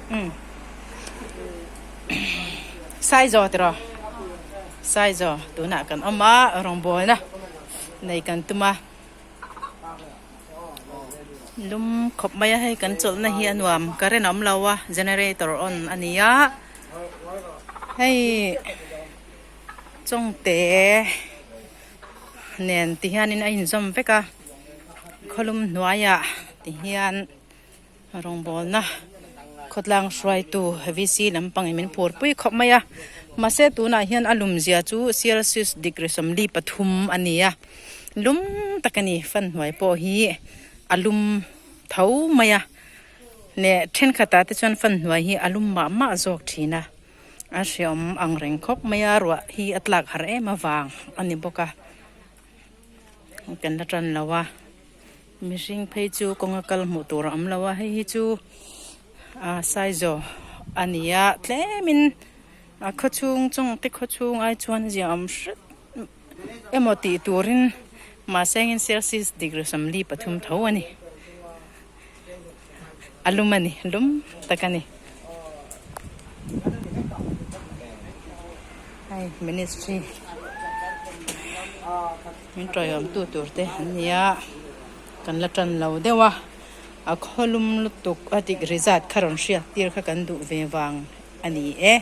Umm Saizaw tiraw Saizaw tunah kan awm a rawngbawlna nei kan tum a lum khawp mai a hei kan chawlhna hi a nuam current a awm lo a generator on a ni a hei chawngte nen ti hianin a inzawm vek a khawlum hnuaiah ti hian. Rawngbawlna khawtlang hruaitu VC lampangin min phurpui khawp mai a, mahse tunah hian a lum zia chu Celsius degree 43 a ni a, lum tak a ni, fan hnuai pawh hi a lum tho mai a, leh thenkhatah te chuan fan hnuai hi a lum mah mah zawk thin a, a hreawm ang reng khawp mai a, ruah hi a tlak har em avang a ni bawk a, kan la tan lo a. Mihring phei chu kawnga kal hmuh tur a awm lo a, hei hi chu ah saizaw a ni a tlemin a khawchhung chawngte khawchhung ai chuan zia awm hret emaw tih turin mahse engin celsius degree 43 tho a ni a lum a ni lum tak a ni hei ministry. Min tawiawm tu tur te an ni a, kan la tan lo deuh a, a khawlum lutuk a dik ri zat kha rawn hriat tir kha kan duh ve vang a ni e.